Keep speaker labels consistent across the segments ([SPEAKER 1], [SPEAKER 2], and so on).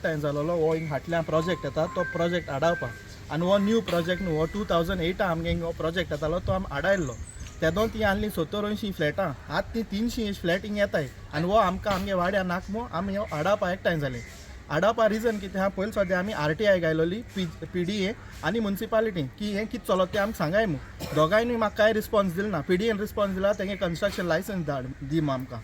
[SPEAKER 1] एकठांय जालोलो हो हिंग फाटल्यान प्रोजेक्ट येता तो प्रोजेक्ट आडावपाक. आनी हो न्यू प्रोजेक्ट न्हू, हो 2008 आमगे हिंग हो प्रोजेक्ट येतालो, तो आमी आडायल्लो. तेदों ती आहली 70-80 फ्लॅटां, आतां ती 300 फ्लॅट हिंग येताय. आनी हो आमकां आमगे वाड्यार नाक म्हूण आमी हो आडावपा एकठांय जाले. आडावपा रिजन कितें आहा, पयलीं सद्या आमी आरटीआय घायलोली, पीडीए आनी मुन्सिपालिटी की हें कितें चलता तें आमकां सांगाय म्हूण. दोगांयनूय म्हाका कांय रिस्पॉन्स दिल ना. पीडीएन रिस्पॉन्स दिला, तेगे कन्स्ट्रक्शन लायसन्स धाड दी म्हूण आमकां.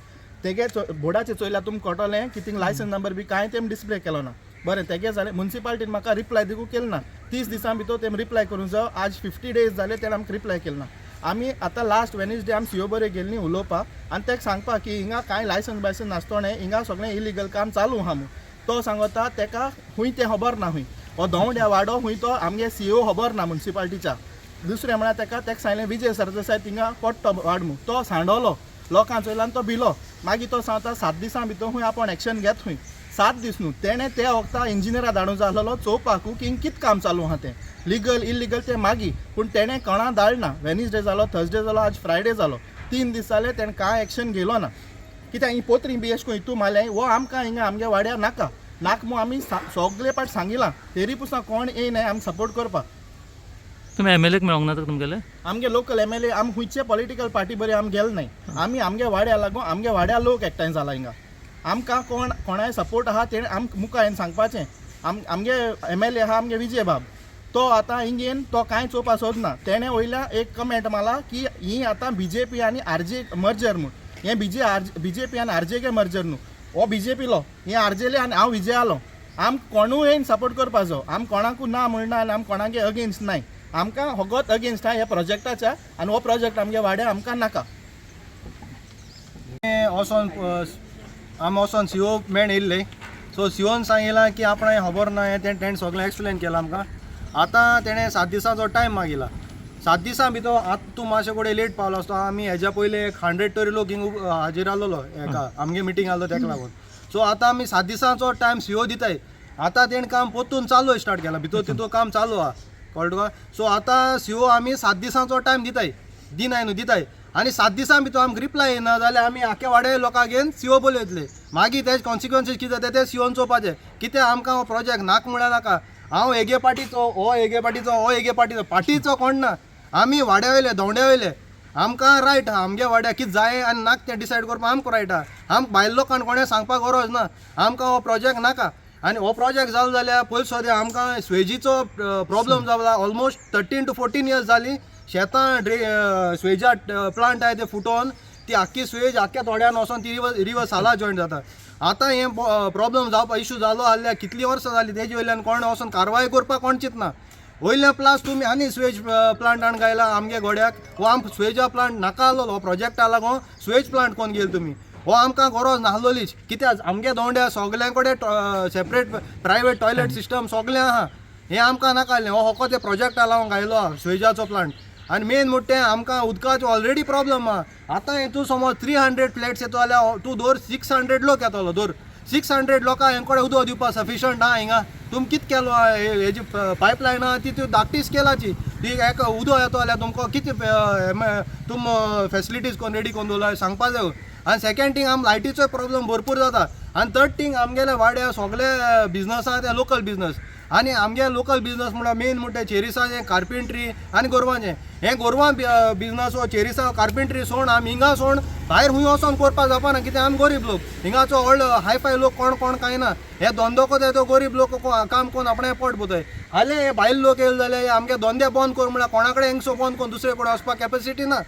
[SPEAKER 1] तेगे बोर्डाचेर चोयल्यार तुमकां कळटलें की थिंग लायसन्स नंबर बी कांय तेम डिस्प्ले केलो ना. बरें, तेगे जालें. मुन्सिपालिटीन म्हाका रिप्लाय दिवूंक केलें ना. 30 दिसां भितर तेम रिप्लाय करूंक जाय. आज 50 डेज जाले, तेणें आमकां रिप्लाय केलें ना. आमी आतां लास्ट वेनसडे आमी सीओ बरे गेल्ली उलोवपाक आनी तेका सांगपाक की हिंगा कांय लायसन्स बायसन्स नासतोणें हिंगा सगळें इलिगल काम चालू आहा म्हूण. तो सांगता तेका खूंय तें खबर ना. खूंय हो दोवड्या वाडो खूंय तो आमगे सीओ खबर ना मुन्सिपालिटीच्या. दुसरें म्हळ्यार तेका सांगलें विजय सरदेसाय थिंगा पडटो वाड म्हूण. तो सांडवलो लोकां चोयला आनी तो भिलो. मागीर तो सांगता 7 दिसां भितर खूंय आपूण एक्शन घेत खूंय. 7 दीस न्हू, तेणें त्या वखता इंजिनियरा धाडूंक जाय आसलेलो चोवपाकू की कितें काम चालू आहा तें, लिगल इलिगल तें मागीर. पूण तेणें कोणा धाडना. वेनसडे जालो, थर्सडे जालो, आज फ्रायडे जालो, 3 दीस जाले, तेणें कांय एक्शन घेयलो ना. कित्याक ही पोत्री बी एश कोन हितू मारल्याय, हो आमकां हिंगा आमगे वाड्यार नाका नाक म्हूण आमी सगळे पाट सांगिलां, तरी पुसा कोण येयनाय आमकां सपोर्ट करपाक.
[SPEAKER 2] तुमी एमएलएक मेळोंक ना तर तुमगेले?
[SPEAKER 1] आमगे लोकल एमएलए, आमी खंयचे पॉलिटिकल पार्टी बरी आमी गेले नाय. आमी आमगे वाड्या लागून आमगे वाड्या लोक एकठांय जाला हिंगा. आमकां कोण कोणाय सपोर्ट आहा तेणें आमकां मुखार येवन सांगपाचें. आमगे एमएलए आहा आमगे विजय बाब, तो आतां हिंगेन तो कांय चोवपा सोदना. तेणें वयल्या एक कमेंट मारला की ही आतां बीजेपी आनी आरजे मर्जर म्हूण. हें बीजे आर बीजेपी आनी आरजे मर्जर न्हू. हो बीजेपीलो, हे आरजेले आनी हांव विजयालो. आम कोणूय येवन सपोर्ट करपाचो. आम कोणाकू ना म्हणना आनी आम कोणाक अगेन्स्ट नाय. आमकां होगोत अगेन्स्ट आहा ह्या प्रोजेक्टाच्या आनी हो प्रोजेक्ट आमगे वाड्या आमकां नाका.
[SPEAKER 3] वचोन आमी वचोन सीओ मेण येयल्ले. सो सीओन सांगिलां की आपणाक खबर ना हें तें. तेणें सगळें एक्सप्लेन केलां आमकां. आतां तेणें 7 दिसांचो टायम मागिला. 7 दिसां भितर, आतां तूं मातशे कडेन लेट पावलो आसतो. आमी हेज्या पयले एक 100 तरी लोक हिंग हाजीर आसलेलो एका आमगे मिटींग आहलो तेका लागून. सो आतां आमी 7 दिसांचो टायम सीओ दिताय. आतां तेणें काम परतून चालू स्टार्ट केलां, भितर तितून काम चालू आहा, कळ्ळें तुका? सो आतां सीओ आमी 7 दिसांचो टायम दिताय, दिनाय न्हू, दिताय. आनी 7 दिसां भितर आमकां रिप्लाय येना जाल्यार आमी आख्या वाड्या लोकांक घेवन सीओ बोलयतले. मागीर तेजे कॉन्सिक्वन्सीस कितें जाता ते सीओन चोवपाचें. कित्याक आमकां हो प्रोजेक्ट नाक म्हळ्यार नाका. हांव हेगे पार्टीचो, हो हेगे पार्टीचो, हो हेगे पार्टीचो, पार्टीचो कोण ना. आमी वाड्या वयले, दोंड्या वयले, आमकां रायट आहा. आमगे वाड्या कितें जाय आनी नाक तें डिसायड करपाक आमकां रायट आहा. आमकां भायल्या लोकांक कोणें सांगपाक गरज ना. आमकां हो प्रोजेक्ट नाका. आनी हो प्रोजेक्ट जालो जाल्यार पयलीं सद्या आमकां स्वेजीचो प्रॉब्लम जाला. ऑलमोस्ट 13 टू 14 इयर्स जालीं, शेतां ड्रे स्वेजा प्लांट आहा ते फुटोन ती आख्खी स्वेज आख्ख्या थोड्यान वचोन ती रिवर साला जॉयन जाता. आतां हें प्रॉब्लम जावपा इशू जालो आहल्या कितलीं वर्सां जालीं, तेजे वयल्यान कोण वचोन कारवाय करपाक कोण चिंतना. वयल्यान प्लस तुमी आनी स्वेज प्लांट हाडून घायला आमगे गोड्याक. हो आमकां स्वेजा प्लांट नाका आहलोलो. हो प्रोजेक्टा लागून स्वेज प्लांट कोण घेयल तुमी? हो आमकां गरज नासलोलीच. कित्याक आमगे दोंड्या सगल्यां कडेन सेपरेट प्रायवेट टॉयलेट सिस्टम सगळें आहा. हें आमकां नाका आहलें. हो होको ते प्रोजेक्टा लागून घायलो आहा स्वेजाचो प्लांट. आनी मेन म्हणटा तें आमकां उदकाचो ऑलरेडी प्रॉब्लम आहा. आतां हितून समज 300 फ्लॅट्स येतो जाल्यार तूं दवर 600 लोक येतलो. दवर 600 लोकांक हें कडेन उदक दिवपाक सफिशंट आहा हिंगा? तुमी कितें केलो? हेजी पायपलायन आहा ती धाकटी स्केलाची. ती एक उदक येतो जाल्यार तुमकां कितें तुम फेसिलिटीज कोण रेडी करून दवरला सांगपा जाय. आनी सेकंड थिंग, आम लायटीचोय प्रॉब्लम भरपूर जाता. आनी थर्ड थिंग, आमगेले वाड्यार सगळे बिजनस आहा ते लोकल बिजनस. आनी आमगे लोकल बिजनस म्हणल्यार मेन म्हणटा चेरिसाचें, कार्पेंट्री आनी गोरवांचें. हें गोरवां बिजनस हो चेरिसां, कार्पेंट्री सोड आमी हिंगा सोड भायर खूंय वचोन करपाक जावपाना. कित्याक आमी गरीब लोक. हिंगाचो व्हड हाय फाय लोक कोण कोण कांय ना. हे धंदो कोताय तो गरीब लोक काम करून आपणें पोट भरताय. हाले हे भायले लोक येयले जाल्यार आमगे धंदे बंद कर म्हळ्यार कोणा कडेन हिंगसो बंद करून दुसरे कडेन वचपाक कॅपेसिटी ना.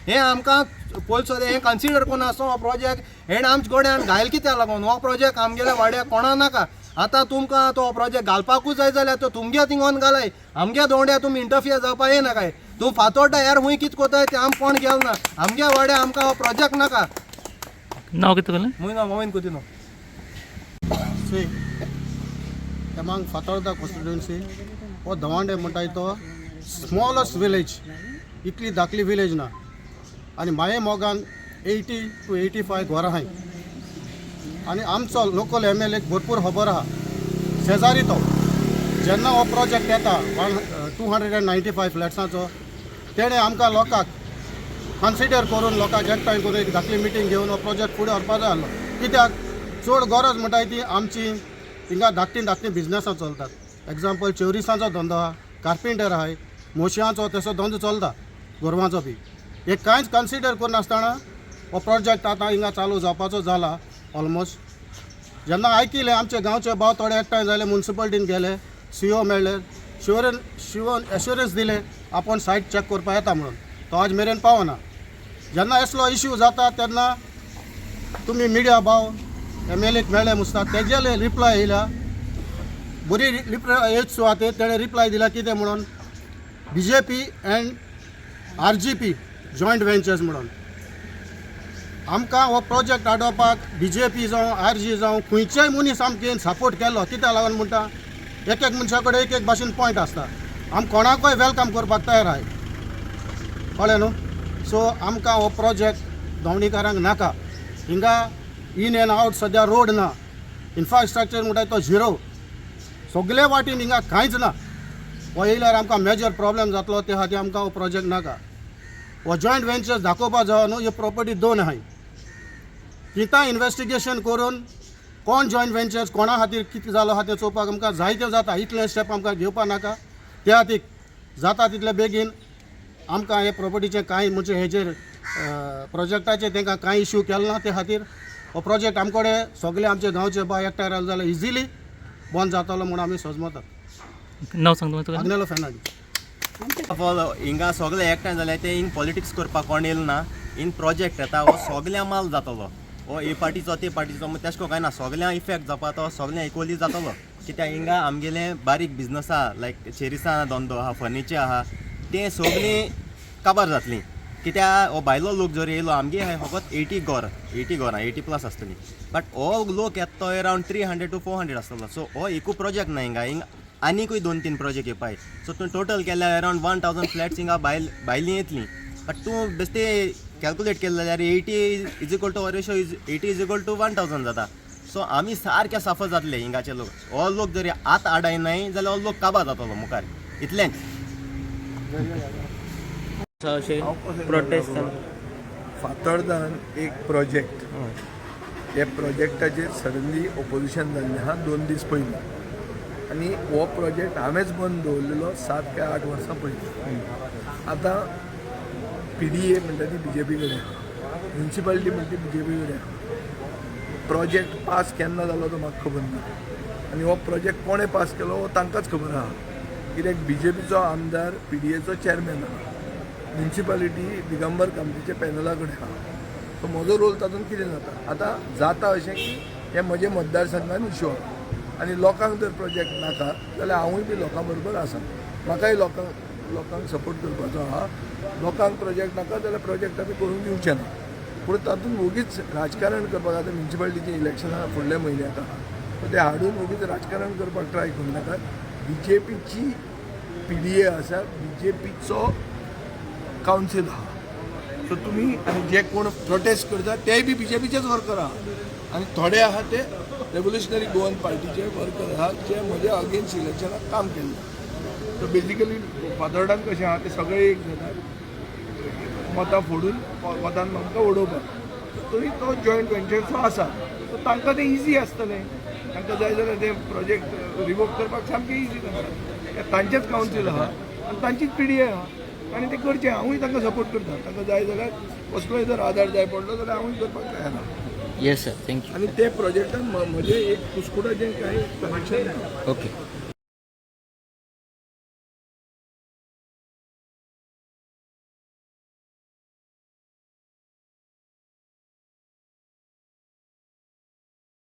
[SPEAKER 3] हें आमकां पयलीं सद्या हें कन्सिडर करून आसा. हो प्रोजेक्ट हेण आमच्या गोड्यान घायल कित्याक लागून? हो प्रोजेक्ट आमगेल्या वाड्याक कोणा नाका. आतां तुमकां तो प्रोजेक्ट घालपाकूच जाय जाल्यार तो तुमगे थिंगोन घालाय. आमगे दोंड्या तुमी इंटरफियर जावपा येयनाकाय. तूं फातोड्डा हेर खूंय कितें कोताय तें आम कोण गेल ना. आमगे वाड्या आमकां हो प्रोजेक्ट नाका.
[SPEAKER 2] नांव कितें तुगेलें?
[SPEAKER 3] म्हूण नांव Mauvin Coutinho.
[SPEAKER 4] See, among Fatorda constituency हो दवांडे म्हणटाय तो स्मॉलस्ट विलेज, इतली धाकली विलेज ना. आनी माये मोगान 80 टू 85 घरां आहाय. आनी आमचो लोकल एमएलए भरपूर खबर आहा, शेजारी तो. जेन्ना हो प्रोजेक्ट येता 1 295 फ्लॅट्सांचो, तेणें आमकां लोकांक कन्सिडर करून, लोकांक एकठांय करून एक धाकली मिटींग घेवन हो प्रोजेक्ट फुडें व्हरपा जाय आसलो. कित्याक चड गरज म्हणटाय ती आमची. हिंगा धाकटीं धाकटीं बिजनसां चलतात. एग्जाम्पल चेवरिसांचो धंदो आहा, कार्पेंटर आहाय, मोशयांचो तसो धंदो चलता, गोरवांचो बी. हे कांयच कन्सिडर करनासतना हो प्रोजेक्ट आतां हिंगा चालू जावपाचो जाला ऑलमोस्ट. जेन्ना आयकिलें, आमचे गांवचे भाव थोडे एकठांय जाले, मुन्सिपालिटीन गेले, सीओ मेळ्ळे, शिवरेन शिवोन एश्योरन्स दिले आपूण सायट चॅक करपाक येता म्हणून. तो आज मेरेन पावना. जेन्ना असलो इश्यू जाता तेन्ना तुमी मिडिया भाव एमएलएक मेळ्ळे मुसता, तेजेले रिप्लाय येयल्या बरी. रिप्लाय येत सुवातेर तेणें रिप्लाय दिला कितें म्हणून, BJP and RGP joint ventures म्हणून. आमकां हो प्रोजेक्ट आडोवपाक बीजेपी जावं, आरजी जावं, खंयचेय मनीस आमकां सपोर्ट केलो. कित्याक लागून म्हणटा, एक एक मनशा कडेन एक एक भाशेन पॉयंट आसता. आम कोणाकूय welcome करपाक तयार आहाय, कळ्ळें न्हू. सो आमकां हो प्रोजेक्ट दवणीकारांक नाका. हिंगा इन एंड आवट सद्या रोड ना, इन्फ्रास्ट्रक्चर म्हणटा तो झिरो, सगळे वाटेन हिंगा कांयच ना. हो येयल्यार आमकां मेजर प्रॉब्लेम जातलो. ते खातीर आमकां हो प्रोजेक्ट नाका. हो जॉयंट वेंचर्स दाखोवपा जावो न्हू. ह्यो प्रॉपर्टी दोन आहाय, तितां इन्वेस्टिगेशन करून कोण जॉयंट वेंचर्स कोणा खातीर कितें जालो आहा तें चोवपाक आमकां जायतें जाता. इतलें स्टेप आमकां घेवपा नाका. त्या खातीर जाता तितले बेगीन आमकां हे प्रॉपर्टीचें कांय म्हणजे हेजेर प्रोजेक्टाचेर तांकां कांय इश्यू केलो ना. ते खातीर हो प्रोजेक्ट आमचे कडेन सगळे आमचे गांवचे बाय एकठांय रावले जाल्यार इजिली बंद जातलो म्हूण आमी सजमतात.
[SPEAKER 2] नांव सांग तुमचें.
[SPEAKER 4] आग्नेलो फेर्नांडीस.
[SPEAKER 5] ऑफ ऑल, हिंगा सगळे एकठांय जाले ते हिंग पॉलिटिक्स करपाक कोण येयल ना. हिंग प्रोजेक्ट येता, हो सगळ्या माल जातलो. हो ए पार्टीचो, ते पार्टीचो तेश कोन्न कांय ना. सगळ्यांक इफेक्ट जावपा, तो सगळ्यांक इक्वली जातलो. कित्याक हिंगा आमगेले बारीक बिजनस आहा, लायक चेरिसां धंदो आहा, फर्निचर आहा, तें सगळीं काबार जातलीं. कित्याक हो भायलो लोक जर येयलो, आमगे फकत 80 घर, 80 घरां, 80 प्लस आसतली, बट हो लोक येता तो around 300 to 400 आसतलो. सो हो एकू प्रोजेक्ट ना, हिंगा हिंगा आनीकूय दोन तीन प्रोजेक्ट येवपाय. सो तूं टोटल केल्यार अरावंड 1000 फ्लॅट्स हिंगा भायल भायलीं येतलीं. बट तूं बेश्टे कॅल्कुलेट केलें जाल्यार 80 is equal to, ratio is 80 is equal to 1000 जाता. सो आमी सारके साफर जातले हिंगाचे लोक. हो लोक जर आत आडायनाय जाल्यार हो लोक काबार जातलो मुखार. इतलेंच.
[SPEAKER 6] अशें प्रोटेस्ट चालू.
[SPEAKER 7] फातोर्दान एक प्रोजेक्ट, हे प्रोजेक्टाचेर सडनली ओपोजिशन जाल्लें आहा 2 दीस पयलीं आनी हो प्रोजेक्ट हांवेंच बंद दवरलेलो 7 काय 8 वर्सां पयलीं. आतां पीडीए म्हणटा ती बीजेपी कडेन आहा, म्युनिसिपालिटी म्हणटा ती बीजेपी कडेन आहा. प्रोजेक्ट पास केन्ना जालो तो म्हाका खबर ना आनी हो प्रोजेक्ट कोणें पास केलो हो तांकांच खबर आहा, कित्याक बीजेपीचो आमदार पीडीएचो चॅरमॅन आहा, म्युनिसिपालिटी दिगंबर कामतीच्या पॅनला कडेन आहा. सो म्हजो रोल तातूंत कितें जाता? आतां जाता अशें की हे म्हजे मतदारसंघान इशू आहा आनी लोकांक जर प्रोजेक्ट नाका जाल्यार हांवूय बी लोकां बरोबर आसा. म्हाकाय लोकांक लोकांक सपोर्ट करपाचो आहा. लोकांक प्रोजेक्ट नाका जाल्यार प्रोजेक्ट आमी करूंक दिवचे ना. पूण तातूंत वोगीच राजकारण करपाक, आतां म्युनिसिपालिटीचें इलेक्शनां फुडल्या म्हयन्याक आहा, सो ते हाडून वोगीच राजकारण करपाक ट्राय करूं नाकात. बीजेपीची पीडीए आसा, बीजेपीचो कावन्सील आहा. सो तुमी आनी जे कोण प्रोटेस्ट करता तेय बी बीजेपीचेच वर्कर आहा आनी थोडे आहा ते रेव्होल्युशनरी गोवन पार्टीचे वर्कर आहा, जे म्हज्या अगेन्स्ट इलेक्शनाक काम केल्लें. सो बेजिकली फातोर्डान कशें आहा, ते सगळे एक जातात मतां फोडून मतान आमकां उडोवपाक. तरी तो जॉयंट वेंचर जो आसा, सो तांकां तें इजी आसतलें. तांकां जाय जाल्यार ते प्रोजेक्ट रिवोक करपाक सामकें इजी तांकां. तांचेच कावन्सील आहा आनी तांचीच पीडीए आहा आनी ते करचें. हांवूय तांकां सपोर्ट करता. तांकां जाय जाल्यार कसलोय जर आदार जाय पडलो जाल्यार हांवूय करपाक तयार आहा.
[SPEAKER 6] Yes sir, thank you.
[SPEAKER 7] आनी ते प्रोजेक्टान म्हजें एक कुस्कुटाचें कांय कनेक्शन ना.
[SPEAKER 6] ओके.